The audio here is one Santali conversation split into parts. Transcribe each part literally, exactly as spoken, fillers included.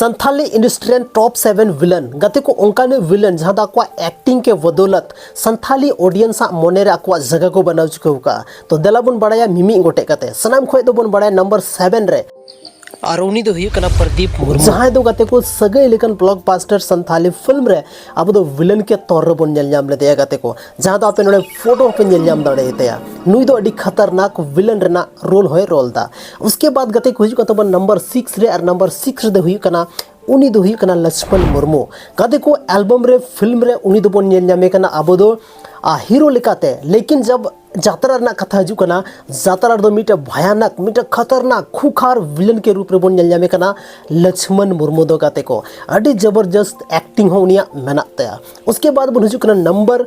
ᱥᱟᱱᱛᱷᱟᱞᱤ ᱤᱱᱰᱟᱥᱴᱨᱤ ᱨᱮᱱ ᱴᱚᱯ ᱥᱮᱵᱷᱮᱱ ᱵᱷᱤᱞᱮᱱ᱾ ᱜᱟᱛᱮ ᱠᱚ, ᱚᱱᱠᱟᱱ ᱵᱷᱤᱞᱮᱱ ᱡᱟᱦᱟᱸ ᱫᱚ ᱟᱠᱚᱣᱟᱜ ᱮᱠᱴᱤᱝ ᱠᱮ ᱵᱚᱫᱚᱞᱟᱛ ᱥᱟᱱᱛᱷᱟᱞᱤ ᱚᱰᱤᱭᱮᱱᱥ ᱟᱜ ᱢᱚᱱᱮ ᱨᱮ ᱟᱠᱚᱣᱟᱜ ᱡᱟᱭᱜᱟ ᱠᱚ ᱵᱮᱱᱟᱣ ᱪᱩᱠᱟᱹᱣ ᱠᱟᱜᱼᱟ᱾ ᱛᱚ ᱫᱮᱞᱟ ᱵᱚᱱ ᱵᱟᱲᱟᱭᱟ ᱢᱤᱢᱤᱫ ᱜᱚᱴᱮᱡ ᱠᱟᱛᱮ᱾ ᱥᱟᱱᱟᱢ ᱠᱷᱚᱱ ᱫᱚ ᱵᱚᱱ ᱵᱟᱲᱟᱭᱟ ᱱᱟᱢᱵᱟᱨ ᱥᱮᱵᱷᱮᱱ ᱨᱮ, ᱟᱨ ᱩᱱᱤ ᱫᱚ ᱦᱩᱭᱩᱜ ᱠᱟᱱᱟ ᱯᱨᱚᱫᱤᱯ ᱢᱩᱨᱢᱩ, ᱡᱟᱦᱟᱸᱭ ᱫᱚ ᱜᱟᱛᱮ ᱠᱚ ᱥᱟᱹᱜᱟᱹᱭ ᱞᱮᱠᱟᱱ ᱵᱞᱚᱠᱵᱟᱥᱴᱟᱨ ᱥᱟᱱᱛᱷᱟᱞᱤ ᱯᱷᱤᱞᱢ ᱨᱮ ᱟᱵᱚ ᱫᱚ ᱵᱷᱤᱞᱮᱱ ᱠᱮ ᱛᱚᱨ ᱨᱮᱵᱚᱱ ᱧᱮᱞ ᱧᱟᱢ ᱞᱮᱫᱮᱭᱟ ᱜᱟᱛᱮ ᱠᱚ, ᱡᱟᱦᱟᱸ ᱫᱚ ᱟᱯᱮ ᱱᱚᱰᱮ ᱯᱷᱳᱴᱳ ᱦᱚᱸᱯᱮ ᱧᱮᱞ ᱧᱟᱢ ᱫᱟᱲᱮᱭᱟᱛᱟᱭᱟ᱾ ᱱᱩᱭ ᱫᱚ ᱟᱹᱰᱤ ᱠᱷᱟᱛᱟᱨᱱᱟᱠ ᱵᱷᱤᱞᱮᱱ ᱨᱮᱱᱟᱜ ᱨᱳᱞ ᱦᱚᱸᱭ ᱨᱳᱞ ᱫᱟ᱾ ᱩᱥᱠᱮ ᱵᱟᱫ ᱜᱟᱛᱮ ᱠᱚ ᱦᱤᱡᱩᱜ ᱠᱟᱱ ᱛᱟᱵᱚᱱᱟ ᱱᱟᱢᱵᱟᱨ ᱥᱤᱠᱥ ᱨᱮ, ᱟᱨ ᱱᱟᱢᱵᱟᱨ ᱥᱤᱠᱥ ᱨᱮᱫᱚ ᱦᱩᱭᱩᱜ ᱠᱟᱱᱟ, ᱩᱱᱤ ᱫᱚ ᱦᱩᱭᱩᱜ ᱠᱟᱱᱟ ᱞᱚᱪᱷᱢᱚᱱ ᱢᱩᱨᱢᱩ᱾ ᱜᱟᱛᱮ ᱠᱚ, ᱮᱞᱵᱟᱢ ᱨᱮ, ᱯᱷᱤᱞᱢ ᱨᱮ ᱩᱱᱤ ᱫᱚᱵᱚᱱ ᱧᱮᱞ ᱧᱟᱢᱮ ᱠᱟᱱᱟ ᱟᱵᱚ ᱫᱚ ᱦᱤᱨᱳ ᱞᱮᱠᱟᱛᱮ, ᱞᱮᱠᱤᱱ ᱡᱟᱵ ᱡᱟᱛᱨᱟ ᱨᱮᱱᱟᱜ ᱠᱟᱛᱷᱟ ᱦᱤᱡᱩᱜ ᱠᱟᱱᱟ, ᱡᱟᱛᱨᱟ ᱨᱮᱫᱚ ᱢᱤᱫᱴᱮᱱ ᱵᱷᱚᱭᱟᱱᱚᱠ, ᱢᱤᱫᱴᱮᱱ ᱠᱷᱟᱛᱟᱨᱱᱟᱠ, ᱠᱷᱩᱠᱷᱟᱨ ᱵᱷᱤᱞᱮᱱ ᱠᱮ ᱨᱩᱯ ᱨᱮᱵᱚᱱ ᱧᱮᱞ ᱧᱟᱢᱮ ᱠᱟᱱᱟ ᱞᱚᱪᱷᱢᱚᱱ ᱢᱩᱨᱢᱩ ᱫᱚ ᱜᱟᱛᱮ ᱠᱚ᱾ ᱟᱹᱰᱤ ᱡᱚᱵᱚᱨᱡᱚᱥᱛ ᱮᱠᱴᱤᱝ ᱦᱚᱸ ᱩᱱᱤᱭᱟᱜ ᱢᱮᱱᱟᱜ ᱛᱟᱭᱟ᱾ ᱩᱥᱠᱮ ᱵᱟᱫ ᱵᱚᱱ ᱦᱤᱡᱩᱜ ᱠᱟᱱᱟ ᱱᱟᱢᱵᱟᱨ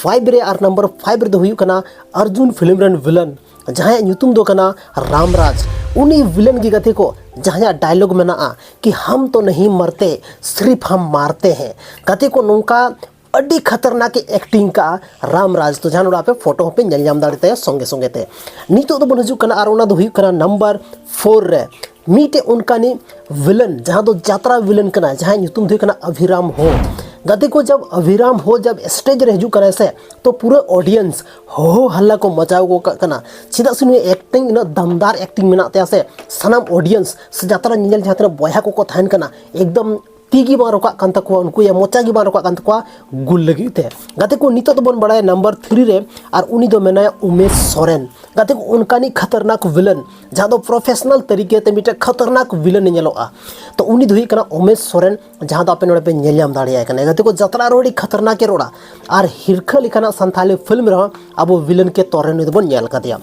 ᱯᱷᱟᱭᱤᱵᱷ ᱨᱮ, ᱟᱨ ᱱᱟᱢᱵᱟᱨ ᱯᱷᱟᱭᱤᱵᱷ ᱨᱮᱫᱚ ᱦᱩᱭᱩᱜ ᱠᱟᱱᱟ ᱟᱨᱡᱩᱱ ᱯᱷᱤᱞᱢ ᱨᱮᱱ ᱵᱷᱤᱞᱮᱱ, ᱡᱟᱦᱟᱸᱭᱟᱜ ᱧᱩᱛᱩᱢ ᱫᱚ ᱠᱟᱱᱟ ᱨᱟᱢᱨᱟᱡᱽ᱾ ᱩᱱᱤ ᱵᱷᱤᱞᱮᱱ ᱜᱮ ᱜᱟᱛᱮ ᱠᱚ, ᱡᱟᱦᱟᱸᱭᱟᱜ ᱰᱟᱭᱞᱚᱜ ᱢᱮᱱᱟᱜᱼᱟ ᱠᱤ ᱦᱟᱢ ᱛᱚ ᱱᱟᱦᱤ ᱢᱟᱨᱛᱮ, ᱥᱤᱨᱯᱷ ᱦᱟᱢ ᱢᱟᱨᱛᱮ ᱦᱮᱸ᱾ ᱜᱟᱛᱮ ᱠᱚ, ᱱᱚᱝᱠᱟ ᱟᱹᱰᱤ ᱠᱷᱟᱛᱟᱨᱱᱟᱠ ᱮ ᱮᱠᱴᱤᱝ ᱠᱟᱜᱼᱟ ᱨᱟᱢᱨᱟᱡᱽ᱾ ᱛᱚ ᱡᱟᱦᱟᱸ ᱱᱚᱰᱮ ᱟᱯᱮ ᱯᱷᱳᱴᱳ ᱦᱚᱸᱯᱮ ᱧᱮᱞ ᱧᱟᱢ ᱫᱟᱲᱮ ᱛᱟᱭᱟ ᱥᱚᱸᱜᱮ ᱥᱚᱸᱜᱮ ᱛᱮ᱾ ᱱᱤᱛᱚᱜ ᱫᱚᱵᱚᱱ ᱦᱤᱡᱩᱜ ᱠᱟᱱᱟ ᱟᱨ ᱚᱱᱟ ᱫᱚ ᱦᱩᱭᱩᱜ ᱠᱟᱱᱟ ᱱᱟᱢᱵᱟᱨ ᱯᱷᱳᱨ ᱨᱮ, ᱢᱤᱫᱴᱮᱡ ᱚᱱᱠᱟᱱᱤᱡ ᱵᱷᱤᱞᱮᱱ ᱡᱟᱦᱟᱸ ᱫᱚ ᱡᱟᱛᱨᱟ ᱵᱷᱤᱞᱮᱱ ᱠᱟᱱᱟ, ᱡᱟᱦᱟᱸᱭᱟᱜ ᱧᱩᱛᱩᱢ ᱫᱚ ᱦᱩᱭᱩᱜ ᱠᱟᱱᱟ ᱟᱵᱷᱤᱨᱟᱢ ᱦᱳ᱾ ᱜᱟᱛᱮ ᱠᱚ, ᱡᱟᱵ ᱟᱵᱷᱤᱨᱟᱢ ᱦᱳ ᱡᱟᱵ ᱥᱴᱮᱡ ᱨᱮ ᱦᱤᱡᱩᱜ ᱠᱟᱱᱟᱭ ᱥᱮ, ᱛᱚ ᱯᱩᱨᱟᱹ ᱚᱰᱤᱭᱮᱱᱥ ᱦᱚᱦᱚ ᱦᱟᱞᱞᱟ ᱠᱚ ᱢᱟᱪᱟᱣ ᱜᱚᱫ ᱠᱟᱜ ᱠᱟᱱᱟ᱾ ᱪᱮᱫᱟᱜ ᱥᱮ ᱱᱩᱭ ᱮᱠᱴᱤᱝ ᱩᱱᱟᱹᱜ ᱫᱟᱢᱫᱟᱨ ᱮᱠᱴᱤᱝ ᱢᱮᱱᱟᱜ ᱛᱟᱭᱟ ᱥᱮ, ᱥᱟᱱᱟᱢ ᱚᱰᱤᱭᱮᱱᱥ ᱥᱮ ᱡᱟᱛᱨᱟ ᱧᱮᱧᱮᱞ ᱡᱟᱦᱟᱸ ᱛᱤᱱᱟᱹᱜ ᱵᱚᱭᱦᱟ ᱠᱚᱠᱚ ᱛᱟᱦᱮᱱ ᱠᱟᱱᱟ, ᱮᱠᱫᱚᱢ ᱛᱤ ᱜᱮ ᱵᱟᱝ ᱨᱚᱠᱟᱜ ᱠᱟᱱ ᱛᱟᱠᱚᱣᱟ, ᱩᱱᱠᱩᱭᱟᱜ ᱢᱚᱪᱟ ᱜᱮ ᱵᱟᱝ ᱨᱚᱠᱟᱜ ᱠᱟᱱ ᱛᱟᱠᱚᱣᱟ ᱜᱩᱞ ᱞᱟᱹᱜᱤᱫ ᱛᱮ᱾ ᱜᱟᱛᱮ ᱠᱚ, ᱱᱤᱛᱚᱜ ᱫᱚᱵᱚᱱ ᱵᱟᱲᱟᱭᱟ ᱱᱟᱢᱵᱟᱨ ᱛᱷᱨᱤ ᱨᱮ, ᱟᱨ ᱩᱱᱤ ᱫᱚ ᱢᱮᱱᱟᱭᱟ ᱩᱢᱮᱥ ᱥᱚᱨᱮᱱ᱾ ᱜᱟᱛᱮ ᱠᱚ, ᱚᱱᱠᱟᱱᱤᱡ ᱠᱷᱟᱛᱟᱨᱱᱟᱠ ᱵᱷᱤᱞᱮᱱ, ᱡᱟᱦᱟᱸ ᱫᱚ ᱯᱨᱚᱯᱷᱮᱥᱚᱱᱟᱞ ᱛᱟᱹᱨᱤᱠᱟ ᱛᱮ ᱢᱤᱫᱴᱮᱱ ᱠᱷᱟᱛᱟᱨᱱᱟᱠ ᱵᱷᱤᱞᱮᱱ ᱮ ᱧᱮᱞᱚᱜᱼᱟ᱾ ᱛᱚ ᱩᱱᱤ ᱫᱚ ᱦᱩᱭᱩᱜ ᱠᱟᱱᱟ ᱩᱢᱮᱥ ᱥᱚᱨᱮᱱ, ᱡᱟᱦᱟᱸ ᱫᱚ ᱟᱯᱮ ᱱᱚᱰᱮ ᱯᱮ ᱧᱮᱞ ᱧᱟᱢ ᱫᱟᱲᱮᱭᱟᱭ ᱠᱟᱱᱟ᱾ ᱜᱟᱛᱮ ᱠᱚ, ᱡᱟᱛᱨᱟ ᱨᱮᱦᱚᱸ ᱟᱹᱰᱤ ᱠᱷᱟᱛᱟᱨᱱᱟᱠ ᱮ ᱨᱚᱲᱟ, ᱟᱨ ᱦᱤᱨᱠᱷᱟᱹ ᱞᱮᱠᱟᱱᱟᱜ ᱥᱟᱱᱛᱷᱟᱞᱤ ᱯᱷᱤᱞᱢ ᱨᱮᱦᱚᱸ ᱟᱵᱚ ᱵᱷᱤᱞᱮᱱ ᱠᱮ ᱛᱚᱨ ᱨᱮ ᱱᱩᱭ ᱫᱚᱵᱚᱱ ᱧᱮᱞ ᱠᱟᱫᱮᱭᱟ᱾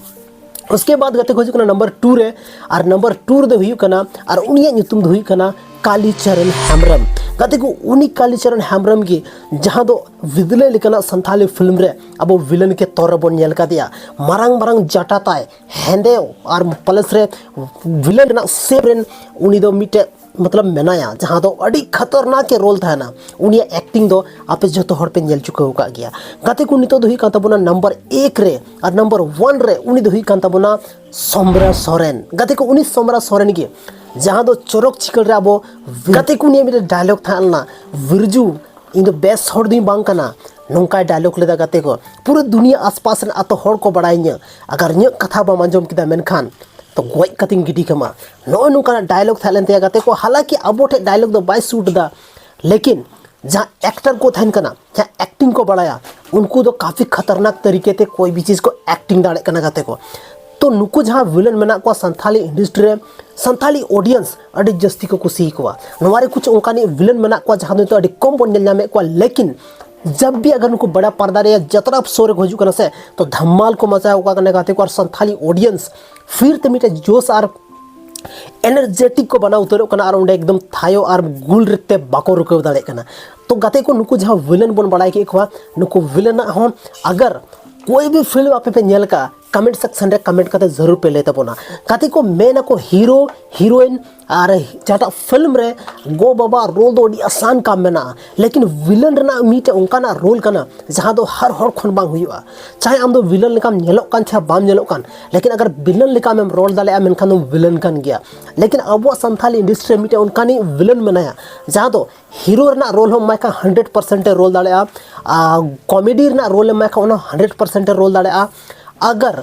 ᱩᱥᱠᱮ ᱵᱟᱫ ᱜᱟᱛᱮ ᱠᱚ ᱦᱤᱡᱩᱜ ᱠᱟᱱᱟ ᱱᱟᱢᱵᱟᱨ ᱴᱩ ᱨᱮ, ᱟᱨ ᱱᱟᱢᱵᱟᱨ ᱴᱩ ᱨᱮᱫᱚ ᱦᱩᱭᱩᱜ ᱠᱟᱱᱟ, ᱟᱨ ᱩᱱᱤᱭᱟᱜ ᱧᱩᱛᱩᱢ ᱫᱚ ᱦᱩᱭᱩᱜ ᱠᱟᱱᱟ ᱠᱟᱞᱤᱪᱟᱨᱚᱱ ᱦᱮᱢᱵᱨᱚᱢ᱾ ᱜᱟᱛᱮ ᱠᱚ, ᱩᱱᱤ ᱠᱟᱞᱤᱪᱟᱨᱚᱱ ᱦᱮᱢᱵᱨᱚᱢ ᱜᱮ ᱡᱟᱦᱟᱸ ᱫᱚ ᱵᱤᱫᱽᱞᱟᱹᱭ ᱞᱮᱠᱟᱱᱟᱜ ᱥᱟᱱᱛᱷᱟᱞᱤ ᱯᱷᱤᱞᱢ ᱨᱮ ᱟᱵᱚ ᱵᱷᱤᱞᱮᱱ ᱠᱮ ᱛᱚᱨ ᱨᱮᱵᱚᱱ ᱧᱮᱞ ᱠᱟᱫᱮᱭᱟ᱾ ᱢᱟᱨᱟᱝ ᱢᱟᱨᱟᱝ ᱡᱟᱴᱟ ᱛᱟᱭ, ᱦᱮᱸᱫᱮ ᱟᱨ ᱯᱞᱟᱥ ᱨᱮ ᱵᱷᱤᱞᱮᱱ ᱨᱮᱱᱟᱜ ᱥᱮᱯ ᱨᱮᱱ ᱩᱱᱤ ᱫᱚ ᱢᱤᱫᱴᱮᱡ ᱢᱚᱛᱞᱚᱵ ᱢᱮᱱᱟᱭᱟ, ᱡᱟᱦᱟᱸ ᱫᱚ ᱟᱹᱰᱤ ᱠᱷᱟᱛᱟᱨᱱᱟᱠ ᱮ ᱨᱳᱞ ᱛᱟᱦᱮᱱᱟ᱾ ᱩᱱᱤᱭᱟᱜ ᱮᱠᱴᱤᱝ ᱫᱚ ᱟᱯᱮ ᱡᱚᱛᱚ ᱦᱚᱲ ᱯᱮ ᱧᱮᱞ ᱪᱩᱠᱟᱹᱣ ᱟᱠᱟᱫ ᱜᱮᱭᱟ᱾ ᱜᱟᱛᱮ ᱠᱚ, ᱱᱤᱛᱚᱜ ᱫᱚ ᱦᱩᱭᱩᱜ ᱠᱟᱱ ᱛᱟᱵᱚᱱᱟ ᱱᱟᱢᱵᱟᱨ ᱮᱠ ᱨᱮ, ᱟᱨ ᱱᱟᱢᱵᱟᱨ ᱚᱣᱟᱱ ᱨᱮ ᱩᱱᱤ ᱫᱚ ᱦᱩᱭᱩᱜ ᱠᱟᱱ ᱛᱟᱵᱚᱱᱟ ᱥᱚᱢᱨᱟ ᱥᱚᱨᱮᱱ᱾ ᱜᱟᱛᱮ ᱠᱚ, ᱩᱱᱤ ᱥᱚᱢᱨᱟ ᱥᱚᱨᱮᱱ ᱜᱮ, ᱡᱟᱦᱟᱸ ᱫᱚ ᱪᱚᱨᱚᱠ ᱪᱤᱠᱟᱹᱲ ᱨᱮ ᱟᱵᱚ ᱜᱟᱛᱮ ᱠᱚ ᱱᱤᱭᱟᱹ ᱢᱤᱫᱴᱮᱱ ᱰᱟᱭᱞᱚᱜ ᱛᱟᱦᱮᱸ ᱞᱮᱱᱟ, "ᱵᱤᱨᱡᱩ, ᱤᱧ ᱫᱚ ᱵᱮᱥ ᱦᱚᱲ ᱫᱚᱧ ᱵᱟᱝ ᱠᱟᱱᱟ", ᱱᱚᱝᱠᱟᱭ ᱰᱟᱭᱞᱚᱜ ᱞᱮᱫᱟ᱾ ᱜᱟᱛᱮ ᱠᱚ, ᱯᱩᱨᱟᱹ ᱫᱩᱱᱤᱭᱟᱹ ᱟᱥᱯᱟᱥ ᱨᱮᱱ ᱟᱛᱳ ᱦᱚᱲ ᱠᱚ ᱵᱟᱲᱟᱭᱤᱧᱟᱹ, ᱟᱜᱟᱨ ᱤᱧᱟᱹᱜ ᱠᱟᱛᱷᱟ ᱵᱟᱢ ᱟᱸᱡᱚᱢ ᱠᱮᱫᱟ, ᱢᱮᱱᱠᱷᱟᱱ ᱛᱚ ᱜᱚᱡ ᱠᱟᱛᱮᱧ ᱜᱤᱰᱤ ᱠᱟᱢᱟ᱾ ᱱᱚᱜᱼᱚᱭ ᱱᱚᱝᱠᱟᱱᱟᱜ ᱰᱟᱭᱞᱚᱜ ᱛᱟᱦᱮᱸ ᱞᱮᱱ ᱛᱟᱭᱟ ᱜᱟᱛᱮ ᱠᱚ᱾ ᱦᱟᱞᱟᱸᱠᱤ ᱟᱵᱚ ᱴᱷᱮᱱ ᱰᱟᱭᱞᱚᱜ ᱫᱚ ᱵᱟᱭ ᱥᱩᱴ ᱮᱫᱟ, ᱞᱮᱠᱤᱱ ᱡᱟᱦᱟᱸ ᱮᱠᱴᱟᱨ ᱠᱚ ᱛᱟᱦᱮᱱ ᱠᱟᱱᱟ, ᱡᱟᱦᱟᱸ ᱮᱠᱴᱤᱝ ᱠᱚ ᱵᱟᱲᱟᱭᱟ, ᱩᱱᱠᱩ ᱫᱚ ᱠᱟᱯᱷᱤ ᱠᱷᱟᱛᱟᱨᱱᱟᱠ ᱛᱟᱹᱨᱤᱠᱟ ᱛᱮ ᱠᱚᱭ ᱵᱤᱪᱤᱥ ᱠᱚ ᱮᱠᱴᱤᱝ ᱫᱟᱲᱮᱭᱟᱜ ᱠᱟᱱᱟ ᱜᱟᱛᱮ ᱠᱚ᱾ ᱛᱚ ᱱᱩᱠᱩ ᱡᱟᱦᱟᱸ ᱵᱷᱤᱞᱮᱱ ᱢᱮᱱᱟᱜ ᱠᱚᱣᱟ ᱥᱟᱱᱛᱷᱟᱞᱤ ᱤᱱᱰᱟᱥᱴᱨᱤ ᱨᱮ, ᱥᱟᱱᱛᱷᱟᱞᱤ ᱚᱰᱤᱭᱮᱱᱥ ᱟᱹᱰᱤ ᱡᱟᱹᱥᱛᱤ ᱠᱚ ᱠᱩᱥᱤ ᱟᱠᱚᱣᱟ᱾ ᱱᱚᱣᱟ ᱨᱮ ᱠᱩᱪ ᱚᱱᱠᱟᱱᱤᱡ ᱵᱷᱤᱞᱮᱱ ᱢᱮᱱᱟᱜ ᱠᱚᱣᱟ ᱡᱟᱦᱟᱸ ᱫᱚ ᱱᱤᱛᱚᱜ ᱟᱹᱰᱤ ᱠᱚᱢ ᱵᱚᱱ ᱧᱮᱞ ᱧᱟᱢᱮᱫ ᱠᱚᱣᱟ, ᱞᱮᱠᱤᱱ ᱡᱟᱵ ᱵᱷᱤ ᱟᱜᱟᱨ ᱱᱩᱠᱩ ᱵᱟᱲᱟ ᱯᱟᱨᱫᱟ ᱨᱮᱭᱟᱜ ᱡᱟᱛᱨᱟ ᱥᱳ ᱨᱮ ᱠᱚ ᱦᱤᱡᱩᱜ ᱠᱟᱱᱟ ᱥᱮ, ᱛᱚ ᱫᱷᱟᱢᱟᱞ ᱠᱚ ᱢᱟᱪᱟᱣ ᱟᱠᱚ ᱠᱟᱱᱟ ᱜᱟᱛᱮ ᱠᱚ, ᱟᱨ ᱥᱟᱱᱛᱷᱟᱞᱤ ᱚᱰᱤᱭᱮᱱᱥ ᱯᱷᱤᱨ ᱛᱮ ᱢᱤᱫᱴᱮᱡ ᱡᱳᱥ ᱟᱨ ᱮᱱᱟᱨᱡᱮᱴᱤᱠ ᱠᱚ ᱵᱮᱱᱟᱣ ᱩᱛᱟᱹᱨᱚᱜ ᱠᱟᱱᱟ, ᱟᱨ ᱚᱸᱰᱮ ᱮᱠᱫᱚᱢ ᱛᱷᱟᱭᱚ ᱟᱨ ᱜᱩᱞ ᱨᱮ ᱛᱮ ᱵᱟᱠᱚ ᱨᱩᱠᱟᱹᱣ ᱫᱟᱲᱮᱭᱟᱜ ᱠᱟᱱᱟ᱾ ᱛᱚ ᱜᱟᱛᱮ ᱠᱚ, ᱱᱩᱠᱩ ᱡᱟᱦᱟᱸ ᱵᱷᱤᱞᱮᱱ ᱵᱚᱱ ᱵᱟᱲᱟᱭ ᱠᱮᱫ ᱠᱚᱣᱟ, ᱱᱩᱠᱩ ᱵᱷᱤᱞᱮᱱᱟᱜ ᱦᱚᱸ ᱟᱜᱟᱨ ᱠᱳᱭ ᱵᱷᱤ ᱯᱷᱤᱞᱢ ᱟᱯᱮ ᱯᱮ ᱧᱮᱞ ᱠᱟᱜᱼᱟ, ᱠᱚᱢᱮᱱᱴ ᱥᱮᱠᱥᱚᱱ ᱨᱮ ᱠᱚᱢᱮᱱᱴ ᱠᱟᱛᱮ ᱡᱟᱹᱨᱩᱲ ᱯᱮ ᱞᱟᱹᱭ ᱛᱟᱵᱚᱱᱟ᱾ ᱜᱟᱛᱮ ᱠᱚ, ᱢᱮᱱ ᱟᱠᱚ ᱦᱤᱨᱳ ᱦᱤᱨᱳᱭᱤᱱ ᱟᱨ ᱡᱟᱦᱟᱸᱴᱟᱜ ᱯᱷᱤᱞᱢ ᱨᱮ ᱜᱚ ᱵᱟᱵᱟ ᱨᱳᱞ ᱫᱚ ᱟᱹᱰᱤ ᱟᱥᱟᱱ ᱠᱟᱢ ᱢᱮᱱᱟᱜᱼᱟ, ᱞᱮᱠᱤᱱ ᱵᱷᱤᱞᱮᱱ ᱨᱮᱱᱟᱜ ᱢᱤᱫᱴᱮᱡ ᱚᱱᱠᱟᱱᱟᱜ ᱨᱳᱞ ᱠᱟᱱᱟ ᱡᱟᱦᱟᱸ ᱫᱚ ᱦᱟᱨ ᱦᱚᱲ ᱠᱷᱚᱱ ᱵᱟᱝ ᱦᱩᱭᱩᱜᱼᱟ᱾ ᱪᱟᱦᱮ ᱟᱢ ᱫᱚ ᱵᱷᱤᱞᱮᱱ ᱞᱮᱠᱟᱢ ᱧᱮᱞᱚᱜ ᱠᱟᱱ ᱪᱟᱦᱮ ᱵᱟᱢ ᱧᱮᱞᱚᱜ ᱠᱟᱱ, ᱞᱮᱠᱤᱱ ᱟᱜᱟᱨ ᱵᱷᱤᱞᱮᱱ ᱞᱮᱠᱟ ᱟᱢᱮᱢ ᱨᱳᱞ ᱫᱟᱲᱮᱭᱟᱜᱼᱟ, ᱢᱮᱱᱠᱷᱟᱱ ᱫᱚᱢ ᱵᱷᱤᱞᱮᱱ ᱠᱟᱱ ᱜᱮᱭᱟ᱾ ᱞᱮᱠᱤᱱ ᱟᱵᱚᱣᱟᱜ ᱥᱟᱱᱛᱷᱟᱞᱤ ᱤᱱᱰᱟᱥᱴᱨᱤ ᱨᱮ ᱢᱤᱫᱴᱮᱡ ᱚᱱᱠᱟᱱᱤᱡ ᱵᱷᱤᱞᱮᱱ ᱢᱮᱱᱟᱭᱟ ᱡᱟᱦᱟᱸ ᱫᱚ ᱦᱤᱨᱳ ᱨᱮᱱᱟᱜ ᱨᱳᱞ ᱦᱚᱸ ᱮᱢᱟᱭ ᱠᱷᱟᱱ ᱦᱟᱱᱰᱨᱮᱰ ᱯᱟᱨᱥᱮᱱᱴ ᱮ ᱨᱳᱞ ᱫᱟᱲᱮᱭᱟᱜᱼᱟ, ᱟᱨ ᱠᱚᱢᱮᱰᱤ ᱨᱮᱱᱟᱜ ᱨᱳᱞ ᱮᱢᱟᱭ ᱠᱷᱟᱱ ᱚᱱᱟ ᱦᱟᱱᱰᱨᱮᱰ ᱯᱟᱨᱥᱮᱱᱴ ᱮ ᱨᱳᱞ ᱫᱟᱲᱮᱭᱟᱜᱼᱟ᱾ ᱟᱜᱟᱨ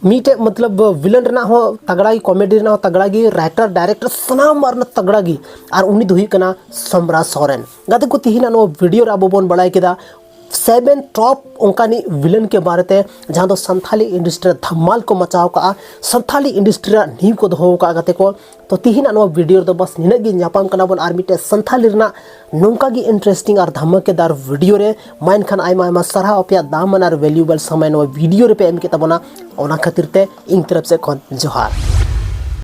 ᱢᱤᱫᱴᱮᱡ ᱢᱚᱛᱞᱚᱵ ᱵᱷᱤᱞᱮᱱ ᱨᱮᱱᱟᱜ ᱦᱚᱸ ᱛᱟᱜᱲᱟ ᱜᱮ, ᱠᱚᱢᱮᱰᱤ ᱨᱮᱱᱟᱜ ᱦᱚᱸ ᱛᱟᱜᱲᱟ ᱜᱮ, ᱨᱟᱭᱴᱟᱨ ᱰᱟᱭᱨᱮᱠᱴᱚᱨ ᱥᱟᱱᱟᱢᱟᱜ ᱨᱮᱱᱟᱜ ᱛᱟᱜᱲᱟ ᱜᱮ, ᱟᱨ ᱩᱱᱤ ᱫᱚ ᱦᱩᱭᱩᱜ ᱠᱟᱱᱟ ᱥᱚᱢᱨᱟ ᱥᱚᱨᱮᱱ᱾ ᱜᱟᱛᱮ ᱠᱚ, ᱛᱤᱦᱤᱧᱟᱜ ᱱᱚᱣᱟ ᱵᱷᱤᱰᱤᱭᱳ ᱨᱮ ᱟᱵᱚ ᱵᱚᱱ ᱵᱟᱲᱟᱭ ᱠᱮᱫᱟ ᱥᱮᱵᱷᱮᱱ ᱴᱚᱯ ᱚᱱᱠᱟᱱᱤᱡ ᱵᱷᱤᱞᱮᱱ ᱠᱮ ᱵᱟᱨᱮ ᱛᱮ, ᱡᱟᱦᱟᱸ ᱫᱚ ᱥᱟᱱᱛᱷᱟᱞᱤ ᱤᱱᱰᱟᱥᱴᱨᱤ ᱨᱮ ᱫᱷᱟᱢᱟᱞ ᱠᱚ ᱢᱟᱪᱟᱣ ᱠᱟᱜᱼᱟ, ᱥᱟᱱᱛᱷᱟᱞᱤ ᱤᱱᱰᱟᱥᱴᱨᱤ ᱨᱮᱱᱟᱜ ᱱᱤᱭᱩ ᱠᱚ ᱫᱚᱦᱚ ᱟᱠᱟᱫᱼᱟ᱾ ᱜᱟᱛᱮ ᱠᱚ, ᱛᱚ ᱛᱤᱦᱤᱧᱟᱜ ᱱᱚᱣᱟ ᱵᱷᱤᱰᱤᱭᱳ ᱨᱮᱫᱚ ᱵᱟᱥ ᱱᱤᱱᱟᱹᱜ ᱜᱮ᱾ ᱧᱟᱯᱟᱢ ᱠᱟᱱᱟ ᱵᱚᱱ ᱟᱨ ᱢᱤᱫᱴᱮᱡ ᱥᱟᱱᱛᱷᱟᱞᱤ ᱨᱮᱱᱟᱜ ᱱᱚᱝᱠᱟ ᱜᱮ ᱤᱱᱴᱟᱨᱮᱥᱴᱤᱝ ᱟᱨ ᱫᱷᱟᱢᱟᱠᱮᱫᱟᱨ ᱵᱷᱤᱰᱤᱭᱳ ᱨᱮ᱾ ᱢᱟ ᱮᱱᱠᱷᱟᱱ ᱟᱭᱢᱟ ᱟᱭᱢᱟ ᱥᱟᱨᱦᱟᱣ ᱟᱯᱮᱭᱟᱜ ᱫᱟᱢᱟᱱ ᱟᱨ ᱵᱷᱮᱞᱩᱭᱮᱵᱚᱞ ᱥᱚᱢᱚᱭ ᱱᱚᱣᱟ ᱵᱷᱤᱰᱤᱭᱳ ᱨᱮᱯᱮ ᱮᱢ ᱠᱮᱫ ᱛᱟᱵᱚᱱᱟ, ᱚᱱᱟ ᱠᱷᱟᱹᱛᱤᱨ ᱛᱮ ᱤᱧ ᱛᱚᱨᱚᱯ ᱥᱮᱫ ᱠᱷᱚᱱ ᱡᱚᱦᱟᱨ᱾